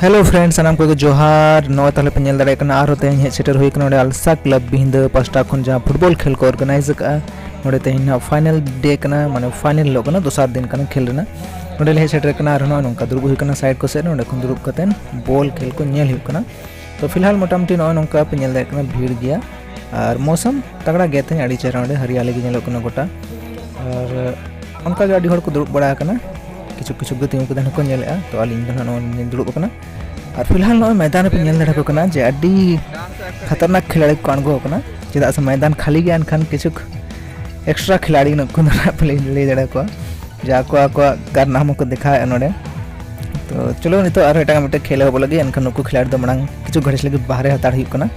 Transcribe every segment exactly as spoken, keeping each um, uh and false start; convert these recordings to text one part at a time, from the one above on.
Hello friends, ᱥᱟᱱᱟᱢ ᱠᱚᱜᱮ ᱡᱚᱦᱟᱨ᱾ ᱱᱚᱜᱼᱚᱭ ᱛᱟᱦᱞᱮ ᱯᱮ ᱧᱮᱞ ᱫᱟᱲᱮᱭᱟᱜ ᱠᱟᱱᱟ, ᱟᱨᱦᱚᱸ ᱛᱮᱦᱮᱧ ᱦᱮᱡ ᱥᱮᱴᱮᱨ ᱦᱩᱭ ᱠᱟᱱᱟ ᱱᱚᱰᱮ ᱟᱞᱥᱟ ᱠᱞᱟᱵᱽ ᱵᱤᱦᱤᱸᱫᱟᱹ ᱯᱟᱥᱴᱟ ᱠᱷᱚᱱ ᱡᱟᱦᱟᱸ ᱯᱷᱩᱴᱵᱚᱞ ᱠᱷᱮᱞ ᱠᱚ ᱚᱨᱜᱟᱱᱟᱭᱤᱡᱽ ᱟᱠᱟᱫᱼᱟ᱾ ᱱᱚᱰᱮ ᱛᱮᱦᱮᱧ ᱱᱟᱜ ᱯᱷᱟᱭᱱᱟᱞ ᱰᱮ ᱠᱟᱱᱟ, ᱢᱟᱱᱮ ᱯᱷᱟᱭᱱᱟᱞ ᱦᱤᱞᱳᱜ ᱠᱟᱱᱟ, ᱫᱚᱥᱟᱨ ᱫᱤᱱ ᱠᱟᱱᱟ ᱠᱷᱮᱞ ᱨᱮᱱᱟᱜ᱾ ᱱᱚᱰᱮ ᱞᱮ ᱦᱮᱡ ᱥᱮᱴᱮᱨ ᱠᱟᱱᱟ, ᱟᱨᱦᱚᱸ ᱱᱚᱜᱼᱚᱭ ᱱᱚᱝᱠᱟ ᱫᱩᱲᱩᱵ ᱦᱩᱭ ᱠᱟᱱᱟ ᱥᱟᱭᱤᱰ ᱠᱚ ᱥᱮᱫ ᱨᱮ, ᱱᱚᱰᱮ ᱠᱷᱚᱱ ᱫᱩᱲᱩᱵ ᱠᱟᱛᱮᱫ ᱵᱚᱞ ᱠᱷᱮᱞ ᱠᱚ ᱧᱮᱞ ᱦᱩᱭᱩᱜ ᱠᱟᱱᱟ᱾ ᱛᱚ ᱯᱷᱤᱞᱦᱟᱞ ᱢᱚᱴᱟᱢᱩᱴᱤ ᱱᱚᱜᱼᱚᱭ ᱱᱚᱝᱠᱟ ᱯᱮ ᱧᱮᱞ ᱫᱟᱲᱮᱭᱟᱜ ᱠᱟᱱᱟ, ᱵᱷᱤᱲ ᱜᱮᱭᱟ᱾ ᱟᱨ ᱢᱳᱥᱚᱢ ᱛᱟᱜᱲᱟ ᱜᱮ ᱛᱮᱦᱮᱧ, ᱟᱹᱰᱤ ᱪᱮᱦᱨᱟ ᱱᱚᱰᱮ ᱦᱟᱨᱤᱭᱟᱞᱤ ᱜᱮ ᱧᱮᱞᱚᱜ ᱠᱟᱱᱟ ᱜᱚᱴᱟ᱾ ᱟᱨ ᱚᱱᱠᱟ ᱜᱮ ᱟᱹᱰᱤ ᱦᱚᱲ ᱠᱚ ᱫᱩᱲᱩᱵ ᱵᱟᱲᱟ ᱟᱠᱟᱱᱟ, ᱠᱤᱪᱷᱩ ᱠᱤᱪᱷᱩ ᱜᱮ ᱛᱤᱸᱜᱩ ᱠᱟᱛᱮ ᱦᱚᱸᱠᱚ ᱧᱮᱞᱮᱫᱼᱟ᱾ ᱛᱚ ᱟᱹᱞᱤᱧ ᱫᱚ ᱱᱟᱦᱟᱜ ᱱᱚᱜᱼᱚᱭ ᱞᱤᱧ ᱫᱩᱲᱩᱵ ᱟᱠᱟᱱᱟ᱾ ᱟᱨ ᱯᱷᱤᱞᱦᱟᱞ ᱱᱚᱜᱼᱚᱭ ᱢᱚᱭᱫᱟᱱ ᱨᱮᱯᱮ ᱧᱮᱞ ᱫᱟᱲᱮ ᱟᱠᱚ ᱠᱟᱱᱟ ᱡᱮ ᱟᱹᱰᱤ ᱠᱷᱟᱛᱟᱨᱱᱟᱠ ᱠᱷᱤᱞᱟᱲᱤ ᱠᱚ ᱟᱬᱜᱚ ᱟᱠᱟᱱᱟ, ᱪᱮᱫᱟᱜ ᱥᱮ ᱢᱚᱭᱫᱟᱱ ᱠᱷᱟᱹᱞᱤ ᱜᱮᱭᱟ, ᱮᱱᱠᱷᱟᱱ ᱠᱤᱪᱷᱩ ᱮᱠᱥᱴᱨᱟ ᱠᱷᱤᱞᱟᱲᱤ ᱱᱩᱠᱩ ᱫᱚ ᱱᱟᱦᱟᱜ ᱯᱮ ᱞᱟᱹᱭ ᱫᱟᱲᱮ ᱟᱠᱚᱣᱟ ᱡᱮ ᱟᱠᱚ ᱟᱠᱚᱣᱟᱜ ᱠᱟᱨᱱᱟᱢᱟ ᱠᱚ ᱫᱮᱠᱷᱟᱣᱮᱫᱼᱟ ᱱᱚᱰᱮ᱾ ᱛᱚ ᱪᱚᱞᱚ, ᱱᱤᱛᱚᱜ ᱟᱨᱦᱚᱸ ᱮᱴᱟᱜ ᱢᱤᱫᱴᱮᱱ ᱠᱷᱮᱞ ᱮᱦᱚᱵᱚᱜ ᱞᱟᱹᱜᱤᱫ, ᱮᱱᱠᱷᱟᱱ ᱱᱩᱠᱩ ᱠᱷᱤᱞᱟᱲᱤ ᱫᱚ ᱢᱟᱲᱟᱝ ᱠᱤᱪᱷᱩ ᱜᱷᱟᱹᱲᱤᱡ ᱞᱟᱹᱜᱤᱫ ᱵᱟᱦᱨᱮ ᱦᱟᱛᱟᱲ ᱦᱩᱭᱩᱜ ᱠᱟᱱᱟ᱾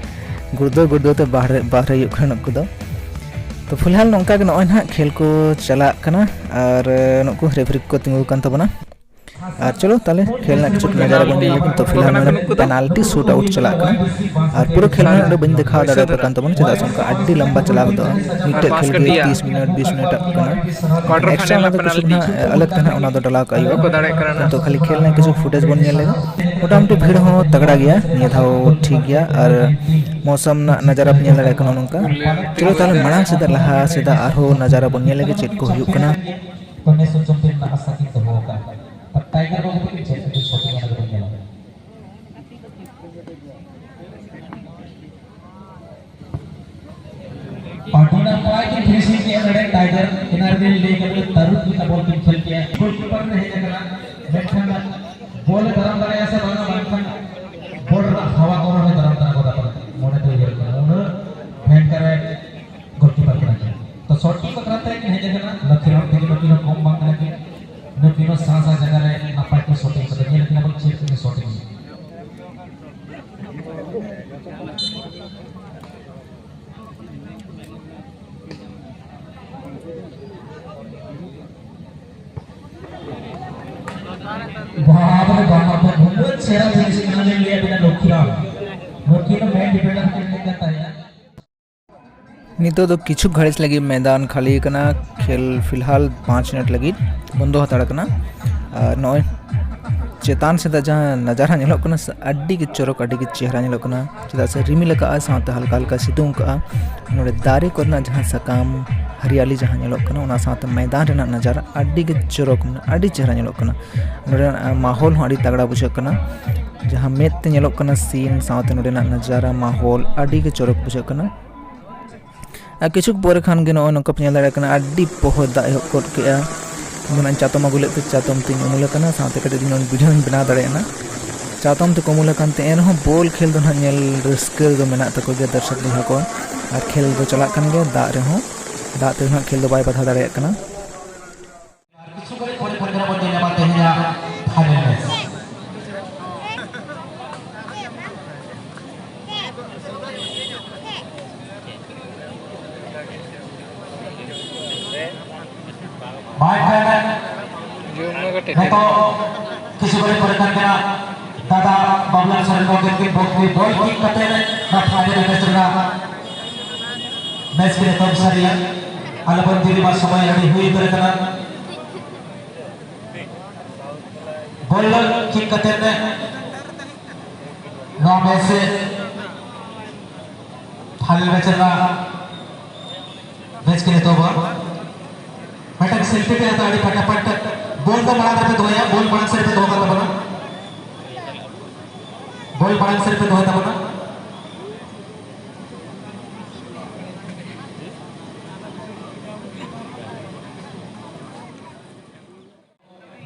ᱜᱩᱲᱫᱟᱹᱣ ᱜᱩᱲᱫᱟᱹᱣ ᱛᱮ ᱵᱟᱦᱨᱮ, ᱵᱟᱦᱨᱮ ᱦᱩᱭᱩᱜ ᱠᱟᱱᱟ ᱱᱩᱠᱩ ᱫᱚ᱾ ᱛᱚ ᱯᱷᱤᱞᱦᱟᱞ ᱱᱚᱝᱠᱟ ᱜᱮ ᱱᱚᱜᱼᱚᱭ ᱱᱟᱦᱟᱜ ᱠᱷᱮᱞ ᱠᱚ ᱪᱟᱞᱟᱜ ᱠᱟᱱᱟ, ᱟᱨ ᱱᱩᱠᱩ ᱨᱮᱯᱷᱟᱨᱤ ᱠᱚ ᱛᱤᱸᱜᱩ ᱟᱠᱟᱱ ᱛᱟᱵᱚᱱᱟ᱾ ᱟᱨ ᱪᱚᱞᱚ ᱛᱟᱦᱞᱮ ᱠᱷᱮᱞ ᱨᱮᱱᱟᱜ ᱠᱤᱪᱷᱩ ᱱᱟᱡᱟᱨᱟ ᱵᱚᱱ ᱧᱮᱞ ᱞᱮᱠᱷᱟᱱ, ᱛᱚ ᱯᱷᱤᱞᱦᱟᱞ ᱱᱚᱰᱮ ᱯᱮᱱᱟᱞᱴᱤ ᱥᱩᱴ ᱟᱣᱩᱴ ᱪᱟᱞᱟᱜ ᱠᱟᱱᱟ᱾ ᱟᱨ ᱯᱩᱨᱟᱹ ᱠᱷᱮᱞ ᱱᱚᱰᱮ ᱵᱟᱹᱧ ᱫᱮᱠᱷᱟᱣ ᱫᱟᱲᱮᱭᱟᱯᱮ ᱠᱟᱱ ᱛᱟᱵᱚᱱᱟ, ᱪᱮᱫᱟᱜ ᱥᱮ ᱚᱱᱠᱟ ᱟᱹᱰᱤ ᱞᱟᱢᱵᱟ ᱪᱟᱞᱟᱣ ᱜᱚᱫᱚᱜᱼᱟ, ᱢᱤᱫᱴᱮᱡ ᱠᱷᱮᱞ ᱜᱮ ᱛᱤᱥ ᱢᱤᱱᱤᱴ, ᱵᱤᱥ ᱢᱤᱱᱤᱴ ᱟᱜ ᱠᱟᱱᱟ᱾ ᱮᱠᱥᱴᱨᱟ ᱚᱱᱟ ᱫᱚ ᱠᱤᱪᱷᱩ ᱱᱟᱦᱟᱜ ᱟᱞᱟᱜᱽ ᱛᱮ ᱱᱟᱦᱟᱜ ᱚᱱᱟ ᱫᱚ ᱰᱟᱞᱟᱣ ᱠᱟᱜ ᱦᱩᱭᱩᱜᱼᱟ᱾ ᱠᱤᱱᱛᱩ ᱠᱷᱟᱹᱞᱤ ᱠᱷᱮᱞ ᱨᱮᱱᱟᱜ ᱠᱤᱪᱷᱩ ᱯᱷᱩᱴᱮᱡᱽ ᱵᱚᱱ ᱧᱮᱞ ᱞᱮᱜᱮ᱾ ᱢᱚᱴᱟᱢᱩᱴᱤ ᱵᱷᱤᱲ ᱦᱚᱸ ᱛᱟᱜᱲᱟ ᱜᱮᱭᱟ ᱱᱤᱭᱟᱹ ᱫᱷᱟᱣ, ᱴᱷᱤᱠ ᱜᱮᱭᱟ᱾ ᱟᱨ ᱢᱳᱥᱚᱢ ᱨᱮᱱᱟᱜ ᱱᱟᱡᱟᱨᱟ ᱯᱮ ᱧᱮᱞ ᱫᱟᱲᱮᱭᱟᱜ ᱠᱟᱱᱟ ᱱᱚᱝᱠᱟ᱾ ᱪᱚᱞᱚ ᱛᱟᱦᱞᱮ ᱢᱟᱲᱟᱝ ᱥᱮᱫ ᱞᱟᱦᱟ ᱥᱮᱫ ᱟᱨᱦᱚᱸ ᱱᱟᱡᱟᱨᱟ ᱵᱚᱱ ᱧᱮᱞ ᱞᱮᱜᱮ ᱪᱮᱫ ᱠᱚ ᱦᱩᱭᱩᱜ ᱠᱟᱱᱟ᱾ ᱛᱚ ᱱᱮᱥ ᱦᱚᱸ ᱡᱚᱢ ᱛᱮ ᱢᱮᱱᱟᱜ ᱟᱥᱟ ᱠᱤᱱ ᱫᱚᱦᱚ ᱟᱠᱟᱫ᱾ ᱴᱟᱭᱜᱟᱨ ᱵᱟᱹᱵᱩ ᱛᱟᱹᱠᱤᱱ ᱪᱮᱫ ᱠᱚᱠᱤᱱ ᱥᱚᱯᱷᱤᱝᱟ ᱚᱱᱟ ᱫᱚᱵᱚᱱ ᱧᱮᱞᱟ᱾ ᱟᱹᱰᱤ ᱱᱟᱯᱟᱭ ᱠᱤᱱ ᱯᱷᱤᱱᱤᱥᱤᱝ ᱠᱮᱜᱼᱟ ᱱᱚᱰᱮ ᱴᱟᱭᱜᱟᱨ᱾ ᱮᱱᱟᱝ ᱨᱮᱜᱮ ᱞᱟᱹᱭ ᱠᱟᱫᱟ ᱛᱟᱹᱨᱩᱵ ᱞᱮᱠᱟ ᱵᱚᱞ ᱠᱤᱱ ᱠᱷᱮᱞ ᱠᱮᱜᱼᱟ᱾ ᱜᱳᱞᱠᱤᱯᱟᱨ ᱨᱮ ᱦᱮᱡ ᱟᱠᱟᱱᱟ, ᱢᱮᱱᱠᱷᱟᱱ ᱵᱚᱞ ᱮ ᱫᱟᱨᱟᱢ ᱫᱟᱲᱮᱭᱟᱜᱼᱟ ᱥᱮ ᱵᱟᱝᱟ, ᱵᱟᱝᱠᱷᱟᱱ ᱵᱚᱞ ᱨᱮᱱᱟᱜ ᱦᱟᱣᱟ ᱠᱚᱨᱮ ᱫᱟᱨᱟᱢ ᱫᱟᱨᱟᱢ ᱜᱚᱫᱟ ᱯᱟᱞᱮ, ᱢᱚᱱᱮ ᱛᱮ ᱩᱭᱦᱟᱹᱨ ᱠᱟᱱᱟ᱾ ᱩᱱᱟᱹᱜ ᱵᱷᱮᱱᱠᱟᱨ ᱜᱳᱞᱠᱤᱯᱟᱨ ᱠᱟᱱᱟ ᱠᱤᱱ᱾ ᱛᱚ ᱥᱚᱴ ᱠᱤᱠ ᱵᱟᱠᱷᱨᱟ ᱛᱮ ᱠᱤᱱ ᱦᱮᱡ ᱟᱠᱟᱱᱟ, ᱞᱟᱹᱠᱷᱤᱨᱟᱢ ᱛᱤᱠᱤᱱ ᱦᱚᱸ ᱠᱤᱱ ᱦᱚᱸ ᱠᱚᱢ ᱵᱟᱝ ᱠᱟᱱᱟ ᱠᱤᱱ᱾ ᱱᱩᱠᱤᱱ ᱦᱚᱸ ᱥᱟᱶ ᱥᱟᱶ ᱡᱟᱭᱜᱟ ᱨᱮ ᱱᱟᱯᱟᱭ ᱠᱤᱱ ᱥᱚᱴ ᱠᱟᱫᱟ, ᱧᱮᱞ ᱠᱤᱱ ᱟᱵᱚ ᱪᱮᱫ ᱠᱤᱱ ᱥᱚᱴ ᱠᱟᱫᱟ᱾ ᱵᱟᱯ ᱨᱮ ᱵᱟᱯ, ᱩᱱᱟᱹᱜ ᱪᱮᱦᱨᱟ ᱯᱷᱤᱱᱤᱥᱤᱝ ᱞᱤᱧ ᱞᱟᱹᱭ ᱟᱵᱤᱱᱟ ᱞᱚᱠᱠᱷᱤᱨᱟᱢ᱾ ᱞᱚᱠᱠᱷᱤᱨᱟᱢ ᱢᱮᱱ ᱰᱤᱯᱷᱮᱱᱰᱟᱨ ᱠᱚ ᱞᱟᱹᱭ ᱠᱟᱱ ᱛᱟᱦᱮᱸᱱᱟ᱾ ᱱᱤᱛᱚᱜ ᱫᱚ ᱠᱤᱪᱷᱩ ᱜᱷᱟᱹᱲᱤᱡ ᱞᱟᱹᱜᱤᱫ ᱢᱚᱭᱫᱟᱱ ᱠᱷᱟᱹᱞᱤ ᱠᱟᱱᱟ᱾ ᱠᱷᱮᱞ ᱯᱷᱤᱞᱦᱟᱞ ᱯᱟᱸᱪ ᱢᱤᱱᱤᱴ ᱞᱟᱹᱜᱤᱫ ᱵᱚᱱᱫᱚ ᱦᱟᱛᱟᱲ ᱠᱟᱱᱟ᱾ ᱟᱨ ᱱᱚᱜᱼᱚᱭ ᱪᱮᱛᱟᱱ ᱥᱮᱫᱟᱜ ᱡᱟᱦᱟᱸ ᱱᱟᱡᱟᱨᱟ ᱧᱮᱞᱚᱜ ᱠᱟᱱᱟ ᱥᱮ, ᱟᱹᱰᱤ ᱜᱮ ᱪᱚᱨᱚᱠ, ᱟᱹᱰᱤ ᱜᱮ ᱪᱮᱦᱨᱟ ᱧᱮᱞᱚᱜ ᱠᱟᱱᱟ᱾ ᱪᱮᱫᱟᱜ ᱥᱮ ᱨᱤᱢᱤᱞ ᱟᱠᱟᱜᱼᱟ, ᱥᱟᱶᱛᱮ ᱦᱟᱞᱠᱟ ᱦᱟᱞᱠᱟ ᱥᱤᱛᱩᱝ ᱟᱠᱟᱜᱼᱟ᱾ ᱱᱚᱰᱮ ᱫᱟᱨᱮ ᱠᱚᱨᱮᱱᱟᱜ ᱡᱟᱦᱟᱸ ᱥᱟᱠᱟᱢ ᱦᱟᱨᱤᱭᱟᱞᱤ ᱡᱟᱦᱟᱸ ᱧᱮᱞᱚᱜ ᱠᱟᱱᱟ, ᱚᱱᱟ ᱥᱟᱶᱛᱮ ᱢᱚᱭᱫᱟᱱ ᱨᱮᱱᱟᱜ ᱱᱟᱡᱟᱨᱟ ᱟᱹᱰᱤ ᱜᱮ ᱪᱚᱨᱚᱠ ᱢᱮᱱᱟᱜᱼᱟ, ᱟᱹᱰᱤ ᱪᱮᱦᱨᱟ ᱧᱮᱞᱚᱜ ᱠᱟᱱᱟ᱾ ᱱᱚᱰᱮᱱᱟᱜ ᱢᱟᱦᱚᱞ ᱦᱚᱸ ᱟᱹᱰᱤ ᱛᱟᱜᱲᱟ ᱵᱩᱡᱷᱟᱹᱜ ᱠᱟᱱᱟ᱾ ᱡᱟᱦᱟᱸ ᱢᱮᱫ ᱛᱮ ᱧᱮᱞᱚᱜ ᱠᱟᱱᱟ ᱥᱤᱱ, ᱥᱟᱶᱛᱮ ᱱᱚᱰᱮᱱᱟᱜ ᱱᱟᱡᱟᱨᱟ, ᱢᱟᱦᱚᱞ ᱟᱹᱰᱤ ᱜᱮ ᱪᱚᱨᱚᱠ ᱵᱩᱡᱷᱟᱹᱜ ᱠᱟᱱᱟ᱾ ᱟᱨ ᱠᱤᱪᱷᱩ ᱯᱚᱨᱮ ᱠᱷᱟᱱ ᱜᱮ ᱱᱚᱜᱼᱚᱭ ᱱᱚᱝᱠᱟ ᱯᱮ ᱧᱮᱞ ᱫᱟᱲᱮᱭᱟᱜ ᱠᱟᱱᱟ, ᱟᱹᱰᱤ ᱯᱚᱦᱚᱭ ᱫᱟᱜ ᱮᱦᱚᱵ ᱜᱚᱫ ᱠᱮᱜᱼᱟ᱾ ᱤᱧ ᱫᱚ ᱱᱟᱜ ᱪᱟᱛᱚᱢ ᱟᱹᱜᱩ ᱞᱮᱫ ᱛᱮ ᱪᱟᱛᱚᱢ ᱛᱤᱧ ᱩᱢᱩᱞ ᱟᱠᱟᱱᱟ, ᱥᱟᱶᱛᱮ ᱠᱟᱹᱴᱤᱡ ᱤᱧ ᱵᱷᱤᱰᱤᱭᱳᱧ ᱵᱮᱱᱟᱣ ᱫᱟᱲᱮᱭᱟᱜᱼᱟ ᱱᱟᱜ᱾ ᱪᱟᱛᱚᱢ ᱛᱮᱠᱚ ᱩᱢᱩᱞ ᱟᱠᱟᱱ ᱛᱮ, ᱮᱱᱨᱮᱦᱚᱸ ᱵᱚᱞ ᱠᱷᱮᱞ ᱫᱚ ᱱᱟᱜ ᱧᱮᱞ ᱨᱟᱹᱥᱠᱟᱹ ᱫᱚ ᱢᱮᱱᱟᱜ ᱛᱟᱠᱚ ᱜᱮᱭᱟ ᱫᱚᱨᱥᱚᱠ ᱵᱚᱭᱦᱟ ᱠᱚ᱾ ᱟᱨ ᱠᱷᱮᱞ ᱫᱚ ᱪᱟᱞᱟᱜ ᱠᱟᱱ ᱜᱮᱭᱟ ᱫᱟᱜ ᱨᱮᱦᱚᱸ, ᱫᱟᱜ ᱛᱮᱫᱚ ᱱᱟᱜ ᱠᱷᱮᱞ ᱫᱚ ᱵᱟᱭ ᱵᱟᱫᱷᱟ ᱫᱟᱲᱮᱭᱟᱜ ᱠᱟᱱᱟ᱾ ᱟᱨ ᱠᱤᱪᱷᱩ ᱜᱷᱟᱹᱲᱤᱡ ᱯᱚᱨᱮ ᱠᱷᱟᱱ ᱜᱮ ᱵᱚᱱ ᱧᱮᱞ ᱧᱟᱢᱟ ᱛᱮᱦᱮᱧᱟᱜ ᱯᱷᱟᱭᱱᱮᱞ ᱢᱮᱪ᱾ ᱵᱟᱭ ᱯᱷᱟᱭᱱᱮᱞ ᱡᱚᱢ ᱢᱮ ᱠᱟᱹᱴᱤᱡ᱾ ᱱᱤᱛᱚᱜ ᱠᱤᱪᱷᱩ ᱜᱷᱟᱹᱲᱤᱡ ᱯᱚᱨᱮ ᱠᱷᱟᱱ ᱜᱮ ᱫᱟᱫᱟ ᱵᱟᱵᱩᱞᱟᱞ ᱥᱚᱨᱮᱱ ᱜᱚᱢᱠᱮ ᱛᱟᱹᱠᱤᱱ ᱵᱚᱞ, ᱵᱚᱞ ᱠᱤᱠ ᱠᱟᱛᱮ ᱱᱚᱣᱟ ᱯᱷᱟᱭᱱᱮᱞ ᱢᱮᱪ ᱨᱮᱱᱟᱜ ᱢᱮᱪ ᱠᱤᱱ ᱮᱛᱚᱦᱚᱵ ᱥᱟᱹᱨᱤᱭᱟ᱾ ᱟᱞᱚᱵᱚᱱ ᱫᱮᱨᱤ ᱢᱟ, ᱥᱚᱢᱚᱭ ᱟᱹᱰᱤ ᱦᱩᱭ ᱩᱛᱟᱹᱨ ᱟᱠᱟᱱᱟ᱾ ᱵᱚᱞ ᱠᱤᱠ ᱠᱟᱛᱮ ᱱᱚᱣᱟ ᱢᱮᱪ ᱨᱮ ᱯᱷᱟᱭᱱᱮᱞ ᱢᱮᱪ ᱨᱮᱱᱟᱜ ᱢᱮᱪ ᱠᱤᱱ ᱮᱛᱚᱦᱚᱵᱟ᱾ ᱢᱤᱫᱴᱟᱝ ᱥᱮᱞᱯᱷᱤ ᱯᱮ ᱦᱟᱛᱟᱣᱟ, ᱟᱹᱰᱤ ᱯᱷᱟᱴᱟᱯᱷᱟᱴ᱾ ᱵᱚᱞ ᱫᱚ ᱢᱟᱲᱟᱝ ᱨᱮᱯᱮ ᱫᱚᱦᱚᱭᱟ, ᱵᱚᱞ ᱢᱟᱲᱟᱝ ᱥᱮᱫ ᱨᱮᱯᱮ ᱫᱚᱦᱚ ᱠᱟᱜ ᱛᱟᱵᱚᱱᱟ᱾ ᱵᱚᱞ ᱢᱟᱲᱟᱝ ᱥᱮᱫ ᱨᱮᱯᱮ ᱫᱚᱦᱚᱭ ᱛᱟᱵᱚᱱᱟ᱾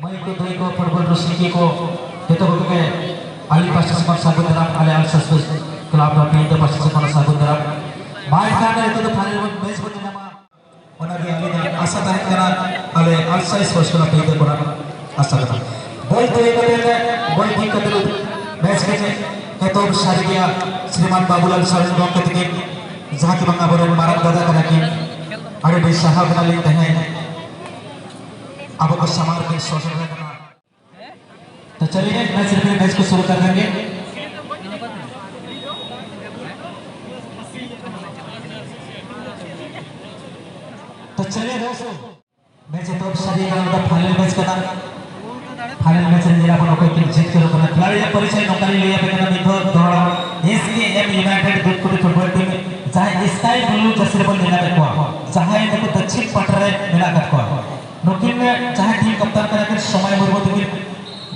ᱢᱟᱹᱭ ᱠᱚ, ᱫᱟᱹᱭ ᱠᱚ, ᱯᱷᱩᱴᱵᱚᱞ ᱨᱩᱥᱤᱠᱤᱭᱟᱹ ᱠᱚ, ᱡᱚᱛᱚ ᱠᱚᱜᱮ ᱟᱹᱞᱤᱧ ᱯᱟᱥᱴᱟ ᱥᱮᱫ ᱠᱷᱚᱱ ᱥᱟᱹᱜᱩᱱ ᱫᱟᱨᱟᱢ, ᱟᱞᱮ ᱟᱞᱥᱟ ᱥᱯᱳᱨᱴᱥ ᱠᱞᱟᱵᱽ ᱱᱚᱣᱟ ᱯᱤᱲ ᱫᱚ ᱯᱟᱥᱴᱟ ᱥᱮᱫ ᱠᱷᱚᱱ ᱥᱟᱹᱜᱩᱱ ᱫᱟᱨᱟᱢ᱾ ᱢᱟ ᱮᱱᱠᱷᱟᱱ ᱱᱤᱛᱚᱜ ᱫᱚ ᱯᱷᱟᱭᱱᱮᱞ ᱢᱮᱪ ᱵᱚᱱ ᱧᱮᱞ ᱧᱟᱢᱟ᱾ ᱚᱱᱟᱜᱮ ᱟᱹᱞᱤᱧᱟᱜ ᱟᱥᱟ ᱛᱟᱦᱮᱸ ᱠᱟᱱᱟ, ᱟᱞᱮ ᱟᱞᱥᱟ ᱥᱯᱳᱨᱴᱥ ᱠᱞᱟᱵᱽ ᱯᱤᱲ ᱠᱷᱚᱱᱟᱜ ᱟᱥᱟ ᱠᱟᱱᱟ᱾ ᱵᱚᱞ ᱛᱩᱞᱟᱹᱣ ᱠᱟᱛᱮ, ᱵᱚᱞ ᱴᱷᱤᱠ ᱠᱟᱛᱮ ᱢᱮᱪ ᱜᱮ ᱮᱛᱚᱦᱚᱵ ᱥᱟᱹᱨᱤ ᱜᱮᱭᱟ᱾ ᱥᱨᱤᱢᱟᱱ ᱵᱟᱵᱩᱞᱟᱞ ᱥᱚᱨᱮᱱ ᱜᱚᱢᱠᱮ ᱛᱤᱠᱤᱱ, ᱡᱟᱦᱟᱸ ᱠᱤ ᱵᱟᱝ ᱟᱵᱚᱨᱮᱱ ᱢᱟᱨᱟᱝ ᱫᱟᱫᱟ ᱠᱟᱱᱟ ᱠᱤᱱ, ᱟᱹᱰᱤ ᱟᱹᱰᱤ ᱥᱟᱨᱦᱟᱣ ᱠᱟᱱᱟᱞᱤᱧ ᱛᱮᱦᱮᱧ ᱟᱵᱚ ᱠᱚ ᱥᱟᱢᱟᱝ ᱨᱮᱠᱤᱱ ᱥᱚᱥᱮᱴᱮᱨ ᱟᱠᱟᱱᱟ᱾ तो चलिए, मैच रिव्यू मैच को शुरू कर देंगे। तो चलिए दोस्तों, मैच तो सारी का फाइनल मैच का था। ᱯᱷᱟᱭᱱᱟᱞ ᱢᱮᱪ ᱨᱮ ᱧᱮᱞ ᱟᱵᱚᱱ ᱚᱠᱚᱭ ᱠᱤᱱ ᱡᱤᱛᱠᱟᱹᱨᱚᱜ ᱠᱟᱱᱟ᱾ ᱠᱷᱤᱞᱟᱲᱤ ᱨᱮᱭᱟᱜ ᱯᱚᱨᱤᱪᱚᱭ ᱱᱚᱝᱠᱟ ᱞᱤᱧ ᱞᱟᱹᱭ ᱟᱯᱮ ᱠᱟᱱᱟ ᱢᱤᱫ ᱫᱷᱟᱣ ᱫᱚᱦᱲᱟ, ᱮᱥ ᱠᱮ ᱮᱢ ᱤᱭᱩᱱᱟᱭᱴᱮᱰ ᱫᱩᱫᱷᱠᱩᱰᱤ ᱯᱷᱩᱴᱵᱚᱞ ᱴᱤᱢ, ᱡᱟᱦᱟᱸᱭ ᱥᱠᱟᱭ ᱵᱞᱩ ᱡᱟᱹᱨᱥᱤ ᱨᱮᱵᱚᱱ ᱧᱮᱞ ᱧᱟᱢᱮᱫ ᱠᱚᱣᱟ, ᱡᱟᱦᱟᱸᱭ ᱱᱩᱠᱩ ᱫᱚᱠᱠᱷᱤᱱ ᱯᱟᱦᱴᱟ ᱨᱮ ᱢᱮᱱᱟᱜ ᱟᱠᱟᱫ ᱠᱚᱣᱟ᱾ ᱱᱩᱠᱤᱱ ᱡᱟᱦᱟᱸᱭ ᱴᱤᱢ ᱠᱟᱯᱛᱟᱱ ᱠᱟᱱᱟ ᱠᱤᱱ ᱥᱚᱢᱟᱭ ᱢᱩᱨᱢᱩ ᱛᱟᱹᱠᱤᱱ,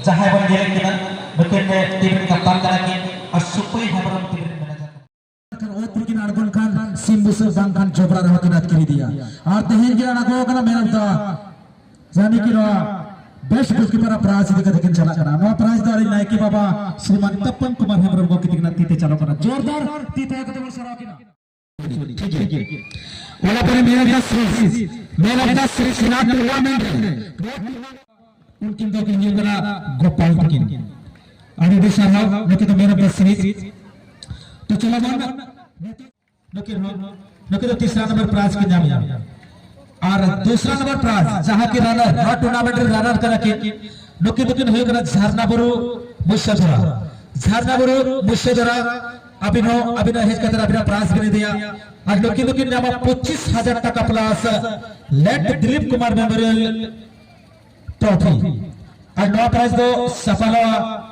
ᱡᱟᱦᱟᱸᱭ ᱵᱚᱱ ᱧᱮᱞᱮᱫ ᱠᱤᱱᱟ ᱱᱩᱠᱤᱱ ᱴᱤᱢ ᱨᱮᱱ ᱠᱟᱯᱛᱟᱱ ᱠᱟᱱᱟ ᱠᱤᱱ, ᱟᱨ ᱥᱩᱯᱟᱹᱭ ᱦᱮᱢᱵᱨᱚᱢ ᱴᱤᱢ ᱨᱮᱱ ᱢᱮᱱᱮᱡᱟᱨ ᱠᱟᱱᱟ᱾ ᱠᱷᱟᱱ ᱚᱛ ᱨᱮᱠᱤᱱ ᱟᱬᱜᱚᱱ ᱠᱷᱟᱱ ᱥᱤᱢ ᱵᱩᱥᱟᱹᱜ ᱵᱟᱝᱠᱷᱟᱱ ᱡᱚᱵᱽᱨᱟ ᱨᱮᱦᱚᱸ ᱠᱤᱱ ᱟᱹᱛᱠᱤᱨ ᱤᱫᱤᱭᱟ᱾ ᱟᱨ ᱛᱮᱦᱮᱧ ᱠᱤᱱ ᱟᱬᱜᱚ ᱟᱠᱟᱱᱟ ᱢᱮᱱ ᱚᱯᱷ ᱫᱟ, ᱡᱟᱱᱤ ᱠᱤ ᱱᱚᱣᱟ ᱵᱮᱥᱴ ᱜᱳᱞᱠᱤᱯᱟᱨ ᱟᱜ ᱯᱨᱟᱭᱤᱡᱽ ᱤᱫᱤ ᱠᱟᱛᱮ ᱠᱤᱱ ᱪᱟᱞᱟᱜ ᱠᱟᱱᱟ᱾ ᱱᱚᱣᱟ ᱯᱨᱟᱭᱤᱡᱽ ᱫᱚ ᱟᱹᱞᱤᱧ ᱱᱟᱭᱠᱮ ᱵᱟᱵᱟ ᱥᱨᱤᱢᱟᱱ ᱛᱟᱯᱟᱱ ᱠᱩᱢᱟᱨ ᱦᱮᱢᱵᱨᱚᱢ ᱜᱚᱢᱠᱮ ᱛᱤᱠᱤᱱᱟᱜ ᱛᱤ ᱛᱮ ᱪᱟᱞᱟᱜ ᱠᱟᱱᱟ᱾ ᱡᱳᱨᱫᱟᱨ ᱛᱤ ᱛᱷᱟᱭᱚ ᱠᱟᱛᱮ ᱵᱚᱱ ᱥᱟᱨᱦᱟᱣ ᱠᱤᱱᱟ᱾ ᱴᱷᱤᱠ ᱜᱮᱭᱟ᱾ ᱚᱱᱟ ᱯᱚᱨᱮ man of the series, man of the series ᱱᱚᱣᱟ ᱴᱩᱨᱱᱟᱢᱮᱱᱴ ᱨᱮ ᱩᱱᱠᱤᱱ ᱫᱚ ᱠᱤᱱ ᱦᱩᱭᱩᱜ ᱠᱟᱱᱟ ᱜᱳᱯᱟᱞ ᱛᱟᱹᱠᱤᱱ᱾ ᱟᱹᱰᱤ ᱟᱹᱰᱤ ᱥᱟᱨᱦᱟᱣ, ᱱᱩᱠᱤᱱ ᱫᱚ ᱢᱮᱱ ᱚᱯᱷ ᱫᱟ ᱥᱤᱨᱤᱡᱽ᱾ ᱛᱚ ᱪᱚᱞᱚ ᱵᱚᱱ, ᱱᱩᱠᱤᱱ ᱦᱚᱸ, ᱱᱩᱠᱤᱱ ᱫᱚ ᱛᱤᱥᱨᱟ ᱱᱚᱢᱵᱚᱨ ᱯᱨᱟᱭᱤᱡᱽ ᱠᱤᱱ ᱧᱟᱢᱮᱜᱼᱟ᱾ ᱟᱨ ᱫᱩᱥᱨᱟ ᱱᱚᱢᱵᱚᱨ ᱯᱨᱟᱭᱤᱡᱽ, ᱡᱟᱦᱟᱸ ᱠᱤ ᱨᱟᱱᱟᱨ, ᱱᱚᱣᱟ ᱴᱩᱨᱱᱟᱢᱮᱱᱴ ᱨᱮ ᱨᱟᱱᱟᱨ ᱠᱟᱱᱟ ᱠᱤᱱ, ᱱᱩᱠᱤᱱ ᱫᱚᱠᱤᱱ ᱦᱩᱭᱩᱜ ᱠᱟᱱᱟ ᱡᱷᱟᱨᱱᱟ ᱵᱩᱨᱩ ᱢᱩᱥᱟᱹᱫᱷᱚᱨᱟ᱾ ᱡᱷᱟᱨᱱᱟ ᱵᱩᱨᱩ ᱢᱩᱥᱟᱹᱫᱷᱚᱨᱟ, ᱟᱹᱵᱤᱱ ᱦᱚᱸ ᱟᱹᱵᱤᱱᱟᱜ ᱦᱮᱡ ᱠᱟᱛᱮ ᱟᱹᱵᱤᱱᱟᱜ ᱯᱨᱟᱭᱤᱡᱽ ᱵᱤᱱ ᱤᱫᱤᱭᱟ᱾ ᱟᱨ ᱱᱩᱠᱤᱱ ᱫᱚᱠᱤᱱ ᱧᱟᱢᱟ ᱯᱚᱸᱪᱤᱥ ᱦᱟᱡᱟᱨ ᱴᱟᱠᱟ plus late Dilip Kumar memorial trophy. ᱟᱨ ᱱᱚᱣᱟ ᱯᱨᱟᱭᱤᱡᱽ ᱫᱚ ᱥᱟᱯᱲᱟᱣᱟ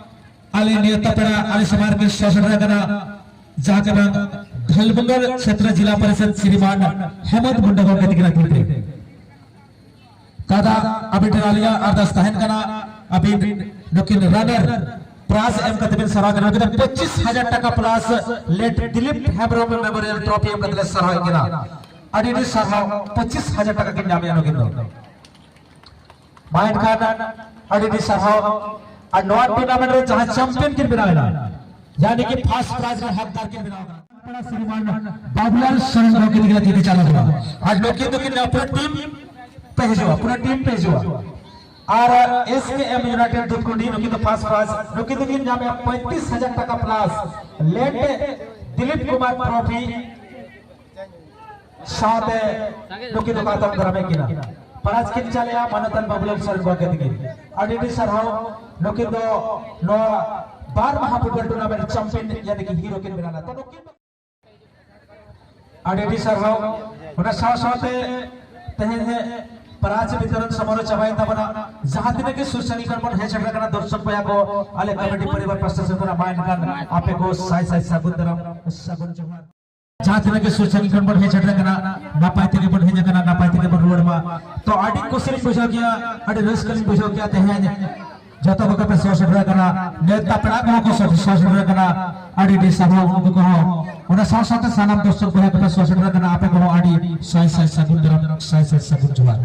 ᱟᱞᱮ ᱱᱮᱣᱛᱟ ᱯᱮᱲᱟ, ᱟᱞᱮ ᱥᱟᱢᱟᱝ ᱨᱮ ᱥᱚᱦᱚᱨ ᱠᱟᱱᱟ, ᱡᱟᱦᱟᱸ ᱠᱟᱱᱟ ᱫᱷᱟᱞᱵᱩᱝᱜᱟᱲ ᱪᱷᱮᱛᱨᱚ ᱡᱤᱞᱟ ᱯᱚᱨᱤᱥᱚᱫ ᱥᱨᱤᱢᱟᱱ ᱦᱮᱢᱚᱱᱛ ᱢᱩᱱᱰᱟ ᱜᱚᱢᱠᱮ ᱛᱤᱠᱤᱱᱟᱜ ᱛᱤ ᱛᱮ᱾ ᱫᱟᱫᱟ, ᱟᱵᱤᱱ ᱴᱷᱮᱱ ᱟᱹᱞᱤᱧᱟᱜ ᱟᱨᱫᱟᱥ ᱛᱟᱦᱮᱱ ᱠᱟᱱᱟ, ᱟᱹᱵᱤᱱ ᱱᱩᱠᱤᱱ ᱨᱟᱱᱟᱨ ᱯᱨᱟᱭᱤᱡᱽ ᱮᱢ ᱠᱟᱛᱮ ᱵᱤᱱ ᱥᱟᱨᱦᱟᱣ ᱠᱤᱱᱟ᱾ ᱱᱩᱠᱤᱱ ᱫᱚ ᱯᱚᱸᱪᱤᱥ ᱦᱟᱡᱟᱨ ᱴᱟᱠᱟ plus late Dilip Hembrom memorial trophy ᱮᱢ ᱠᱟᱛᱮ ᱞᱮ ᱥᱟᱨᱦᱟᱣ ᱠᱤᱱᱟ᱾ ᱟᱹᱰᱤ ᱟᱹᱰᱤ ᱥᱟᱨᱦᱟᱣ, ᱯᱚᱸᱪᱤᱥ ᱦᱟᱡᱟᱨ ᱴᱟᱠᱟ ᱠᱤᱱ ᱧᱟᱢᱮᱜᱼᱟ ᱱᱩᱠᱤᱱ ᱫᱚ᱾ ᱢᱟ ᱮᱱᱠᱷᱟᱱ ᱟᱹᱰᱤ ᱟᱹᱰᱤ ᱥᱟᱨᱦᱟᱣ᱾ ᱟᱨ ᱱᱚᱣᱟ ᱴᱩᱨᱱᱟᱢᱮᱱᱴ ᱨᱮ ᱡᱟᱦᱟᱸ ᱪᱟᱢᱯᱤᱭᱟᱱ ᱠᱤᱱ ᱵᱮᱱᱟᱣ ᱮᱱᱟ, ᱭᱟᱱᱤ ᱠᱤ ᱯᱷᱟᱨᱥᱴ ᱯᱨᱟᱭᱤᱡᱽ ᱨᱮ ᱦᱚᱠᱫᱟᱨ ᱠᱤᱱ ᱵᱮᱱᱟᱣ ᱮᱱᱟ, ᱥᱨᱤᱢᱟᱱ ᱵᱟᱵᱩᱞᱟᱞ ᱥᱚᱨᱮᱱ ᱜᱚᱢᱠᱮ ᱛᱤᱠᱤᱱᱟᱜ ᱛᱤ ᱛᱮ ᱪᱟᱞᱟᱣ ᱮᱱᱟ᱾ ᱟᱨ ᱱᱩᱠᱤᱱ ᱫᱚᱠᱤᱱ ᱯᱩᱨᱟᱹ ᱴᱤᱢ ᱯᱮ ᱦᱤᱡᱩᱜᱼᱟ, ᱯᱩᱨᱟᱹ ᱴᱤᱢ ᱯᱮ ᱦᱤᱡᱩᱜᱼᱟ᱾ ᱟᱨ ᱮᱥ ᱠᱮ ᱮᱢ ᱤᱭᱩᱱᱟᱭᱴᱮᱰ ᱫᱩᱫᱷᱠᱩᱱᱰᱤ, ᱱᱩᱠᱤᱱ ᱫᱚ ᱯᱷᱟᱨᱥᱴ ᱯᱨᱟᱭᱤᱡᱽ, ᱱᱩᱠᱤᱱ ᱫᱚᱠᱤᱱ ᱧᱟᱢᱮᱜᱼᱟ ᱯᱚᱸᱭᱛᱨᱤᱥ ᱦᱟᱡᱟᱨ ᱴᱟᱠᱟ plus late Dilip Kumar trophy. ᱥᱟᱶᱛᱮ ᱱᱩᱠᱤᱱ ᱫᱚᱠᱚ ᱟᱛᱟᱝ ᱫᱟᱨᱟᱢᱮᱫ ᱠᱤᱱᱟ᱾ ᱯᱨᱟᱭᱤᱡᱽ ᱠᱤᱱ ᱪᱟᱞᱮᱜᱼᱟ ᱢᱟᱱᱚᱛᱟᱱ ᱵᱟᱵᱩᱞᱟᱞ ᱥᱚᱨᱮᱱ ᱜᱚᱢᱠᱮ ᱛᱤᱠᱤᱱ᱾ ᱟᱹᱰᱤ ᱟᱹᱰᱤ ᱥᱟᱨᱦᱟᱣ᱾ ᱱᱩᱠᱤᱱ ᱫᱚ ᱱᱚᱣᱟ ᱵᱟᱨ ᱢᱟᱦᱟ ᱯᱷᱩᱴᱵᱚᱞ ᱴᱩᱨᱱᱟᱢᱮᱱᱴ ᱪᱟᱢᱯᱤᱭᱟᱱ ᱭᱟᱱᱤ ᱠᱤ ᱦᱤᱨᱳ ᱠᱤᱱ ᱵᱮᱱᱟᱣ ᱞᱮᱱᱟ᱾ ᱛᱚ ᱱᱩᱠᱤᱱ ᱟᱹᱰᱤ ᱟᱹᱰᱤ ᱥᱟᱨᱦᱟᱣ᱾ ᱚᱱᱟ ᱥᱟᱶ ᱥᱟᱶᱛᱮ ᱛᱮᱦᱮᱧ ᱯᱨᱟᱭᱤᱡᱽ ᱵᱤᱛᱚᱨᱚᱱ ᱥᱚᱢᱟᱨᱳᱦ ᱪᱟᱵᱟᱭᱮᱱ ᱛᱟᱵᱚᱱᱟ᱾ ᱡᱟᱦᱟᱸ ᱛᱤᱱᱟᱹᱜ ᱜᱮ ᱥᱩᱨ ᱥᱟᱺᱜᱤᱧ ᱠᱷᱚᱱ ᱵᱚᱱ ᱦᱮᱡ ᱥᱮᱴᱮᱨ ᱟᱠᱟᱱᱟ ᱫᱚᱨᱥᱚᱠ ᱵᱚᱭᱦᱟ ᱠᱚ, ᱟᱞᱮ ᱠᱚᱢᱤᱴᱤ ᱯᱚᱨᱤᱵᱟᱨ ᱯᱟᱥᱴᱟ ᱥᱮᱫ ᱠᱷᱚᱱᱟᱜ ᱢᱟ ᱮᱱᱠᱷᱟᱱ ᱟᱯᱮ ᱠᱚ ᱥᱟᱭ ᱥᱟᱭ ᱥᱟᱹᱜᱩᱱ ᱫᱟᱨᱟᱢ, ᱥᱟᱹᱜᱩᱱ ᱡᱚᱦᱟᱨ᱾ ᱡᱟᱦᱟᱸ ᱛᱤᱱᱟᱹᱜ ᱜᱮ ᱥᱩᱨ ᱥᱟᱺᱜᱤᱧ ᱠᱷᱚᱱ ᱵᱚᱱ ᱦᱮᱡ ᱥᱮᱴᱮᱨ ᱟᱠᱟᱱᱟ, ᱱᱟᱯᱟᱭ ᱛᱮᱜᱮ ᱵᱚᱱ ᱦᱮᱡ ᱟᱠᱟᱱᱟ, ᱱᱟᱯᱟᱭ ᱛᱮᱜᱮ ᱵᱚᱱ ᱨᱩᱣᱟᱹᱲ ᱢᱟ᱾ ᱛᱚ ᱟᱹᱰᱤ ᱠᱩᱥᱤ ᱞᱤᱧ ᱵᱩᱡᱷᱟᱹᱣ ᱠᱮᱜᱼᱟ, ᱟᱹᱰᱤ ᱨᱟᱹᱥᱠᱟᱹ ᱞᱤᱧ ᱵᱩᱡᱷᱟᱹᱣ ᱠᱮᱜᱼᱟ ᱛᱮᱦᱮᱧ ᱡᱚᱛᱚ ᱠᱚᱜᱮ ᱯᱮ ᱥᱚᱦᱚᱨ ᱥᱮᱴᱮᱨ ᱟᱠᱟᱱᱟ, ᱱᱮᱣᱛᱟ ᱯᱮᱲᱟ ᱠᱚᱦᱚᱸ ᱠᱚ ᱥᱚᱦᱚᱨ ᱥᱮᱴᱮᱨ ᱟᱠᱟᱱᱟ, ᱟᱹᱰᱤ ᱟᱹᱰᱤ ᱥᱟᱨᱦᱟᱣ ᱩᱱᱠᱩ ᱠᱚᱦᱚᱸ᱾ ᱚᱱᱟ ᱥᱟᱶ ᱥᱟᱶᱛᱮ ᱥᱟᱱᱟᱢ ᱫᱚᱨᱥᱚᱠ ᱵᱚᱭᱦᱟ ᱠᱚᱯᱮ ᱥᱚᱦᱚᱨ ᱥᱮᱴᱮᱨ ᱟᱠᱟᱱᱟ, ᱟᱯᱮ ᱠᱚᱦᱚᱸ ᱟᱹᱰᱤ ᱥᱟᱭ ᱥᱟᱭ ᱥᱟᱹᱜᱩᱱ ᱫᱟᱨᱟᱢ, ᱥᱟᱭ ᱥᱟᱭ ᱥᱟᱹᱜᱩᱱ ᱡᱚᱦᱟᱨ᱾